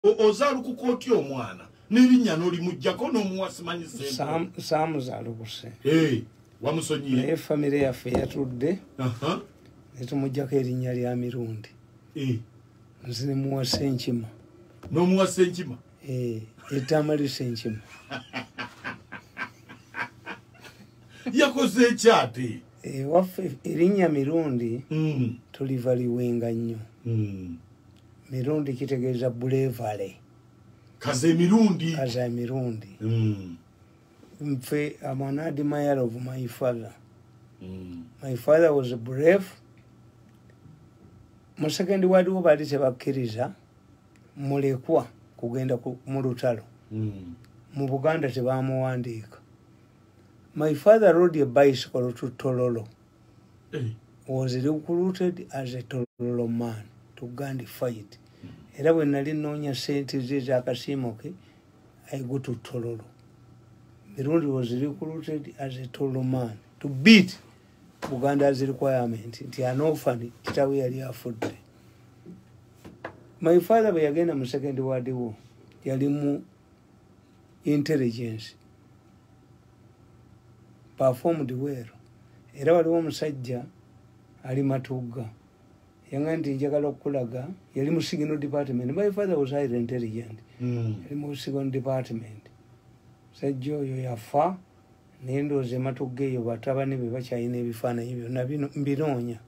Ozaalukuka otya omwana n'erinnya n'olimuggyako n'omuwa simanyi sente? Saamuzaalukuse. Wamusonyiye? Naye famire yaffe yatudde ne tumuggyako erinnya lya Mirundi. Nze ne muwa Ssenkima. N'omuwa Ssenkima? Etamale Ssenkima. Yakoze ekyate? Waffe erinnya Mirundi tulivaliwenga nnyo. Mirundi kitegeeza bravery. Kaze Mirundi. Kaze Mirundi. Nfe, I'm an admirer of my father. My father was brave. Mu second world war baali tebakkiriza mulekwa kugenda mu lutalo. Mu Buganda tebamuwandiika. My father rode a bicycle to Tororo. Was recruited as a Tororo man to go and fight. Era bwe nali nnoonya ssente ze ez'akasiimo ke, I go to Tororo. Mirundi was recruited as a Tororo man to beat Buganda's requirement nti an orphan kitaawe yali afudde. My father bwe yagenda mu second world war yali mu intelligence, performed well. Era waliwo omusajja ali Matugga yanga nti njagala okulaga, yali mu signal department. My father was highly intelligent. Yali mu signal department. Musajja oyo yafa, naye ndowooza e Matugga eyo batabani be bakyalina ebifaananyi byonna mbinoonya.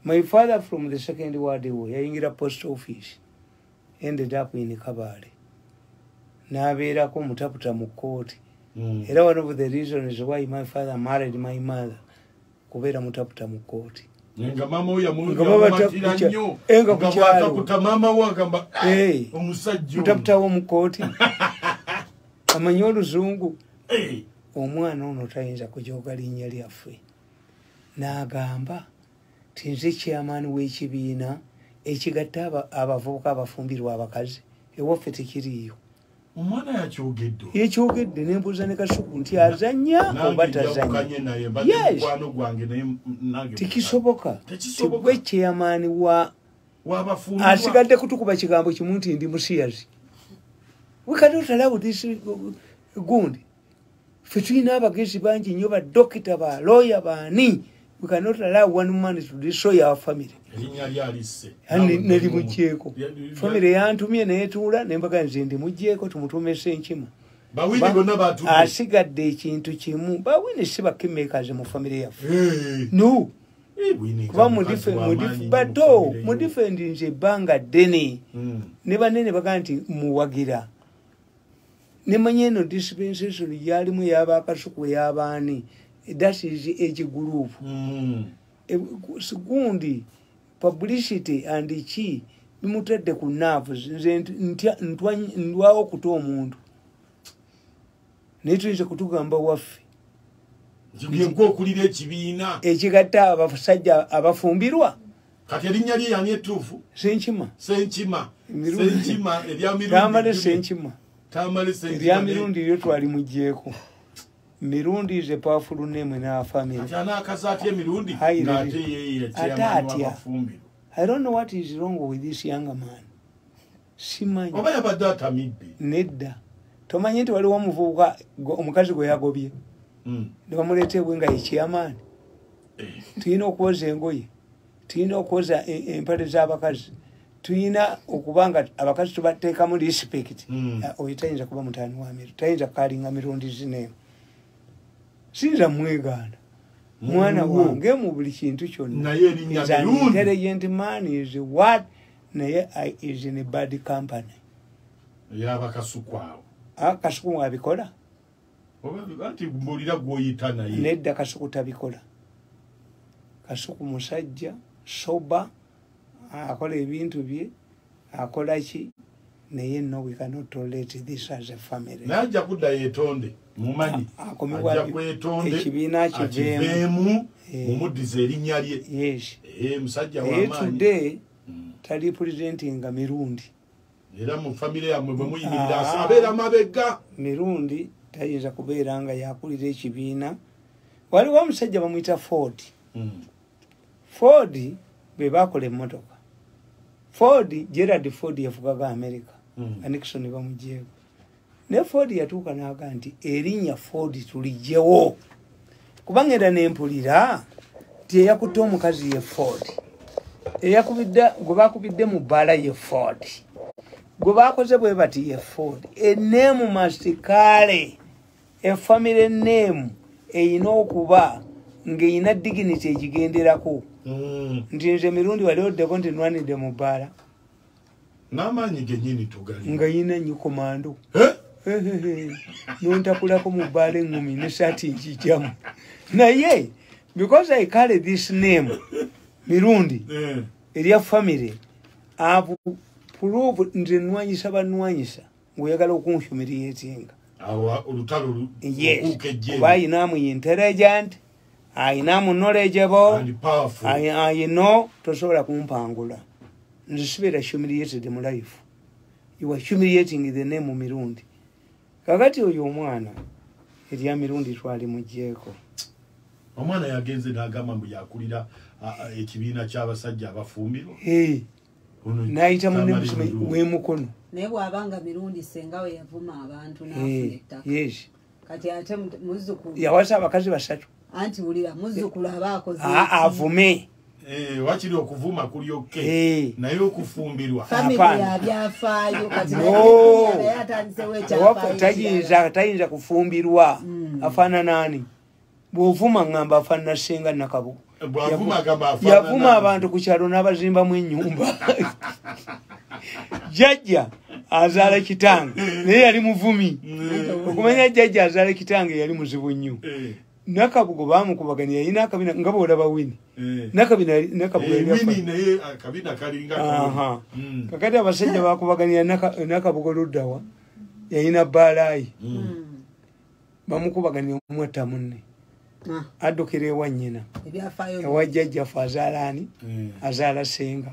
My father from the second world war yayingira post office, ended up in Kabale. N'abeerako mutaputa mu kkooti. Era one of the reasons why my father married my mother kubeera mutaputa mu kkooti. Nga maama we Nga baba yamumatira nnyo. Nga Nga ku kyalo. bw'ataputa maama we agamba, omusajja ono. Mutaputa wo mu kkooti. Amanyi oluzungu. Omwana ono tayinza kujooga linnya lyaffe. N'agamba nti nze chairman w'ekibiina ekigatta abavubuka abafumbirwa abakazi. Ewaffe tekiriiyo. Omwana yakyogedde. Yekyogedde, ne mbuuza ne Kasuku nti azannya Nange oba tazannya. njawukanye naye, mbadde Yes. mukwano gwange naye nange Tekisoboka. Tekisoboka. Gwe chairman wa W'abafumbirwa. Asigadde kutukuba kigambo kimu nti ndi musiyazi. We cannot allow this gundi. Ffe tulina abagezi bangi nnyo, ba dokita, ba lawyer, baani. We cannot allow one man to destroy our family. Erinnya lyalisse. Ani ne limuggyeeko. Family yantumye neetuula ne mbaga nze ndimuggyeeko tumutume Ssenkima. Bawini bonna batudde. Asigadde ekintu kimu. Bawini si ba kingmakers mu family yaffe. No. Winnie Kuba mukazi wa maanyi nnyo bato, mu family mu yo. defend nze ebbanga ddene. Ne banene baga nti muwagira. Ne manya eno dispensation yalimu ey'abakasuku ey'abaani. That is age group. Gundi publicity and ki bimutadde ku nerves. Nze ndwawo okuta omuntu. Naye tuyinza kutugamba waffe. Nti gwe okulira ekibiina. Ekigatta abasajja abafumbirwa. Kati erinnya lye yani ettuufu? Ssenkima. Ssenkima. Mirundi. Ssenkima erya Mirundi. Tamale Ssenkima. Tamale Ssenkima. Erya Mirundi lyo twali muggyeko. Mirundi is a powerful name in our family. Kati anaakaza atya Mirundi? Hayi, Ng'ate Lili. ye ye Ate chairman atya. w'abafumbirwa. I don't know what is wrong with this young man. Simanyi. Oba yabadde atamidde? Nedda. Tomanyi nti waliwo omuvubuka omukazi gwe yagobye. Ne bamuleeta ebwe nga ye chairman. Tulina okwoza engoye. Tulina okwoza empale z'abakazi. Tulina okuba nga abakazi tubateekamu respect. Oyo tayinza kuba mutaani wa Mirundi. Tayinza kukalinga Mirundi zineemu. Siyinza mwegaana. Mwana wange mu buli kintu kyonna. Naye erinnya Is an Mirundi. intelligent man is what? Naye is in a bad company. Yaba Kasuku awo. Kasuku abikola? Oba anti mbulira gw'oyita naye. Nedda Kasuku tabikola. Kasuku musajja soba, akola ebintu bye, akola ki, naye no, we cannot tolerate this as a family. Naye ajja kudda yeetonde, mumanyi. Akomebwa Ajja kwetonde, ekibiina kiveemu. akiveemu, mumuddize erinnya lye. Yes. Musajja Naye w'amaanyi. today, tali presentinga Mirundi. Era mu famire yammwe bwe muyimirira, abeera mabega. Mirundi tayinza kubeera nga yakulira ekibiina. Waliwo omusajja bamuyita Ford. Ford be baakola emmotoka. Ford, Gerald Ford yafugaga America. Nga Nixon bamugyeko. Ne Ford yatuuka n'aga nti erinnya Ford tuliggyewo. Kubanga era nempulira nti eyakutte omukazi ye Ford. Eyakubidde gwe bakubidde mu bbaala ye Ford. Gwe bakoze bwe bati ye Ford. A name must carry a family name eyina okuba ng'eyina dignity egigenderako. Nti nze Mirundi wali oddeko nti nwanidde mu bbaala. N'amaanyi gennyini tugali. Nga yina nnyo komando. Nontakulako mu bbaala eŋŋumi n'essaati nkijjamu. Naye because I carry this name Mirundi erya family I've proved nze nnwanyisa bannwanyisa ng'oyagala okunhumiliatinga. Awo olutalo Yes. okuuka ejjembe. Kuba ayinamu intelligent, ayinamu knowledgeable, And powerful. I know tosobola kumpangula. Nze sibeera humiliated mu life. You are humiliating the name Mirundi. Kakati oyo omwana erya Mirundi twali muggyeko. Omwana yagenze n'agamba mbu yakulira ekibiina ky'abasajja abafumbirwa. Hey. Ono N'ayita munne Tamale musomi Mirundi. w'emukono. Naye bw'abanga Mirundi ssenga we yavuma abantu n'afuna ettaka. Yes. Kati ate muzzukulu. Yawasa abakazi basatu. Anti wulira muzzukulu aba akoze eki? Avume. Wakiri okuvuma kuli okay. Naye okufumbirwa. Family Hapana. ya byafaayo kati No. naye atandise w'ekyafaayo ekirala. Tayinza kufumbirwa. Afaanana ani? Bw'ovuma ngamba afaanana Ssenga Nakabugo. Bw'avuma agamba afaanana Yavuma ani? abantu ku kyalo n'abazimbamu ennyumba. Jjajja azaala kitange naye yali muvumi. Okumanya jjajja azaala kitange yali muzibu nnyo. Nakabugo baamukubaganya yalina akabina nga bw'olaba Winnie. Nakabugo yali afa- Winnie naye akabina kalinga Aha. Kakati abasajja baakubaganya Nakabugo luddawa yalina bbalaayi. Bamukubaganya omwatta munne. Addukira ewa nnyina. Ebyafaayo Ewa jjajjaffe azaala ani? Azaala Ssenga.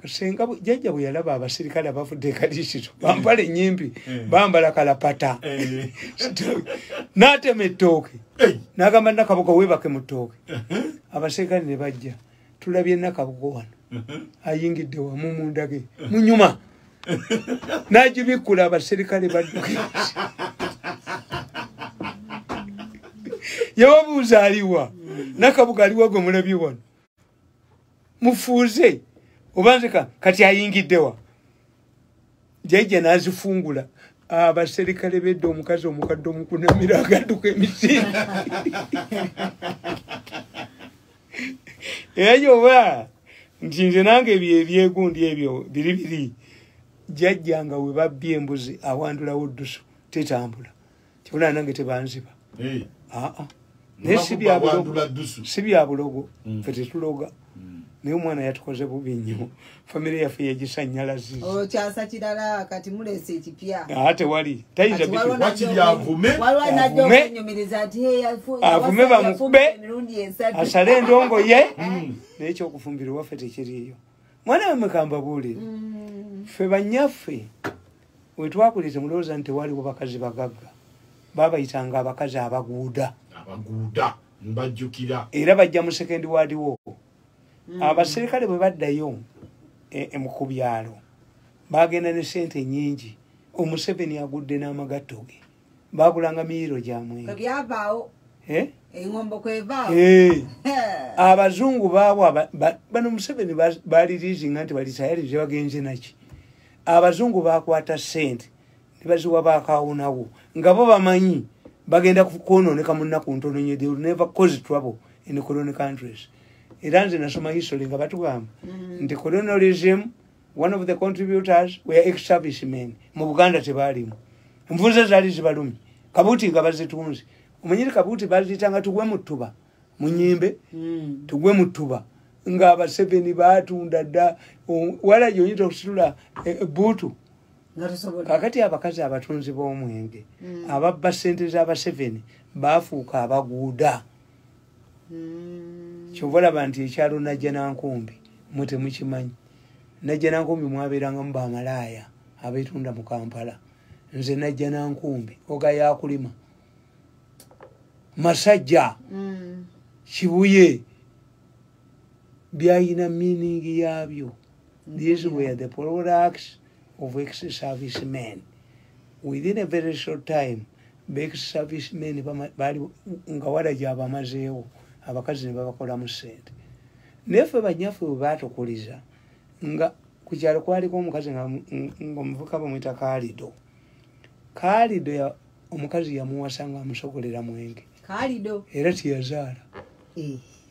Ssenga jjajja bwe yalaba abasirikale abavudde e Kalisito, bambala ennyimpi, bambala kalapata. N'atema ettooke. N'agamba Nakabugo weebake mu ttooke. Abasirikale ne bajja. Tulabye Nakabugo wano. Ayingidde wamu mu ndage. Munyuma. N'agibikkula abasirikale badduke. Yababuuza aliwa. Nakabugo aliwa gwe mulabye wano. Mufuuze. Obanzeka kati ayingiddewa. Jjajja n'azifungula. Abaserikale bedda omukazi omukadde omukunamira agadduka emisinde. Era gyoba nti nze nange ebyo ebyegundi ebyo biri biri. Jjajja nga we babbye embuzi awandulawo ddusu tetambula. Kyabula nange tebanziba. Naye si bya bulogo. Wandula ddusu. Si bya bulogo. Ffe tetuloga. Naye omwana yatukoze bubi nnyo. Famire yaffe yagisanyalaziza. Okyasa kirala kati muleese ekipya. Tewali. Tayinza Kati bitu. waliwo Wakiri najja avume. waliwo najja Avume. okunyumiriza nti, hey, Avume yawasa bamukube. yafumba emirundi esatu. Asale endongo ye. Naye ekyokufumbirwa waffe tekiriiyo. Mwana we mukamba buulire. Ffe bannyaffe we twakulira mulowooza nti tewaliwo bakazi bagagga. Baabayitanga abakazi abaguuda. Abaguuda mbajjukira. Era bajja mu second ward wo. Abaserikale bwe baddayo ku byalo bagenda ne ssente nnyingi. Omuseveni agudde n'amagatto ge. Baagulanga miyiro gya mwenge. Kwe byavaawo. Engombo kwevaawo. Abazungu baabwe bano Museveni baliriizinga nti balitayarize bagenze naki. Abazungu baakwata ssente ne baziwa baakawunawo nga bo bamanyi bagenda kwonooneka mu nnaku ntono nnyo. They will never cause trouble in the colonial countries. Era nze nasoma history nga batugamba nti colonialism, one of the contributors were ex-servicemen. Mu Buganda tebaalimu. Envunza zaali zibalumye. Kabuuti nga bazitunze. Omanyire kabuuti baziyitanga tugwe mu ttuba. Mu nnyimbe, tugwe mu ttuba. Nga Abaseveni baatunda dda. Wala gy'oyinza okusitula ebbuutu. Nga tosobola. Kaakati abakazi abatunzi b'omwenge, ababba ssente z'Abaseveni baafuuka abaguuda. Ky'ova olaba nti ekyalo Najjanankumbi mmwe temukimanyi. Najjanankumbi mwabeerangamu bamalaaya abeetunda mu Kampala. Nze Najjanankumbi oga yakulima. Masajja, Kibuye byayina meaning yaabyo. These were the products of ex-service men. Within a very short time, ex-service men bali nga walaja abamazeewo abakazi ne babakolamu ssente. Naye ffe banyaffe bwe baatukuliza nga ku kyalo kwaliko omukazi nga omuvuka bamuyita Kaalido. Kaalido omukazi yamuwasa nga amusokolera mwenge. Kaalido. Era tiyazaala.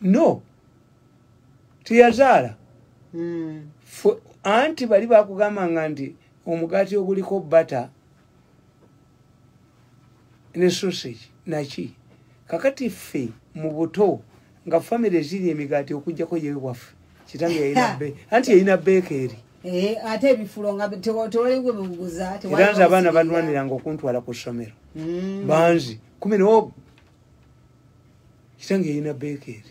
No. Tiyazaala. Anti bali bakugambanga nti omugaati oguliko butter ne sausage naki. Kakati ffe mu buto nga family ziri emigaati okuggyako ye waffe. Kitange yalina anti yalina bakery. Ate ebifulo nga tewali gwe muguza. Era nze abaana balwaniranga okuntwala ku ssomero. Banzi 10. Kitange yalina bakery.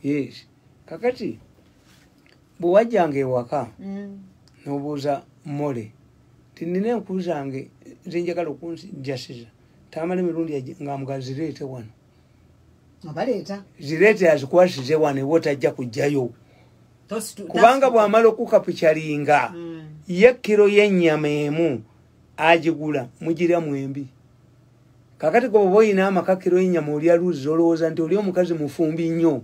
Yes. Kakati bwe wajjanga ewaka n'obuuza mmole ti nina enku zange ze njagala okunjasiza tamala emirundi ng'amuga zireete wano. Abaleeta. Zireete azikwasize wano ewa otajja kujjayo. Kubanga bw'amala okukapucalinga ye kiro y'ennyama emu agigula mugira mwembi. Kakati gwe bw'oba oyina amaka kiro y'ennyama olya luzzi olowooza nti oli omukazi mufumbi nnyo.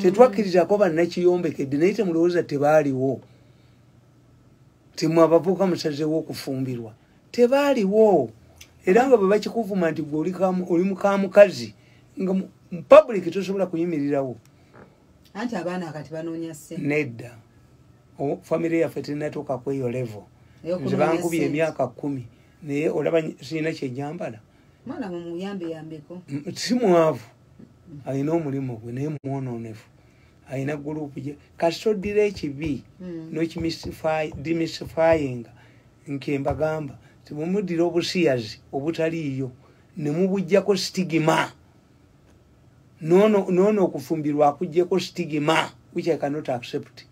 Tetwakkirizako bannakiyombekedde naye temulowooza tebaaliwo. Temwe abavubuka musazeewo okufumbirwa. Tebaaliwo. Era nga bwe bakikuvuma nti gwe oli mukamukazi nga mu public tosobola kuyimirirawo. Anti abaana kati banoonya ssente. Nedda. Famire yaffe tennatuuka ku eyo level. Nze bankubye emyaka 10 naye olaba sirina kye njambala. Mwana mumuyambe yambeko. Si mwavu. Alina omulimu gwe naye mwonoonefu. Alina gurupu gye. Kasita oddira ekibi n'okidemystifyinga nke mbagamba nti bwe muddira obusiyazi obutaliiyo ne mubuggyako stigma. Noono okufumbirwa akuggyeko stigma which I cannot accept.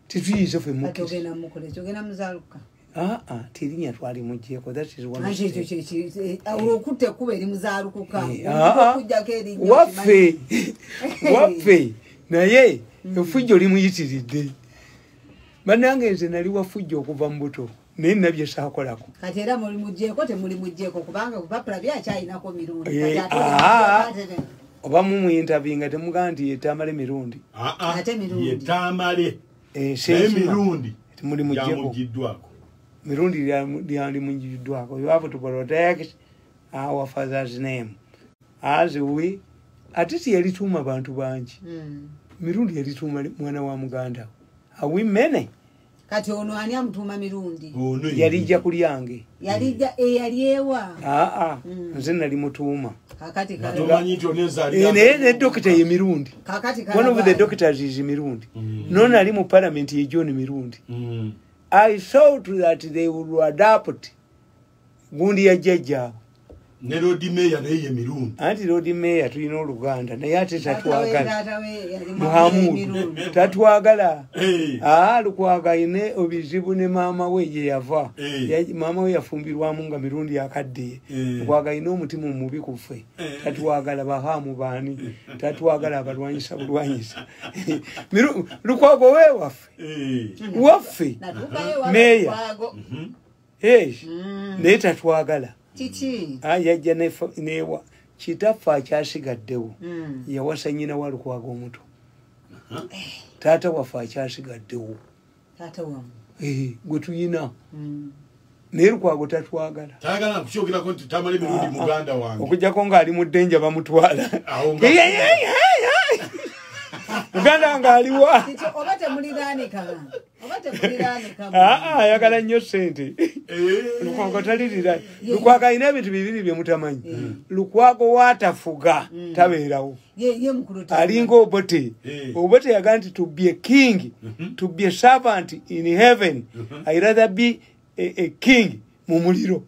Tetuyinza ffe mukkiriza. Ogenda mukola ekyo, ogenda muzaaluka. Terinnya twali muggyeko. That is one Anti mistake. ekyo olw'okutta ekkubo erimuzaalukuka. Okuggyako erinnya Waffe. okimanyi. Waffe. Naye effujjo limuyitiridde. Bannange nze nali wafujjo okuva mu buto naye nina bye saakolako. Kati era muli muggyeko temuli muggyeko kubanga kupapula byakyayinako mirundi. Kati ate oli muggyeko Oba mumuyintavinga temugamba nti ye Tamale Mirundi. Ate Mirundi. Ye Tamale. Naye Mirundi Temuli muggyeko. Yamugiddwako. Mirundi lyalimugiddwako. You have to protect our father's name. As we ate tiyalituuma bantu bangi. Mirundi yalituuma mwana wa muganda. Are we many? Kati ono ani amutuuma Mirundi? Ono ye. Yalijja kulyange. Yalijja eyali ewa. Nze nali mutuuma. Kakati Nga kale. tomanyi nti oneezaalira. Naye ne dokita ye Mirundi. Kakati kale. One of the doctors is Mirundi. Nono ali mu parliament ye John Mirundi. I thought that they would adapt gundi ya jjajjaabwe. Ne Lord Mayor naye ye Mirundi. Anti Lord Mayor tulina Oluganda naye ate tatwagala. Taata we yali Muhammad Mirundi. tatwagala. Lukwago ayina obizibu ne maama we gye yava. Maama we yafumbirwamu nga Mirundi akaddiye. Lukwago ayina omutima omubi ku ffe. Tatwagala Bahamu baani. Tatwagala abalwanyisa bulwanyisa. Lukwago we waffe. Waffe. Natuukayo wa Mayor. Lukwago. Naye tatwagala. Kiki? Yajja newa kitaffe akyasigaddewo. Yawasa nnyina wa Lukwago omuto. Taata waffe akyasigaddewo. Taata wammwe. Gwe tuyina. Naye Lukwago tatwagala. Tayagala kukyogerako nti Tamale Mirundi muganda wange. Okuggyako ng'ali mu ddenja bamutwala. Awo nga- Muganda wange aliwa. Kiki, oba temuliraanika. Oba temuliraanika. Ayagala nnyo ssente. Lukwago talirira. Lukwago alina ebintu bibiri bye mutamanyi. Lukwago w'atafuga tabeerawo. Ye mukulu ta- Alinga Obote. Obote yagamba nti to be a king, to be a servant in heaven, I rather be a king mu muliro.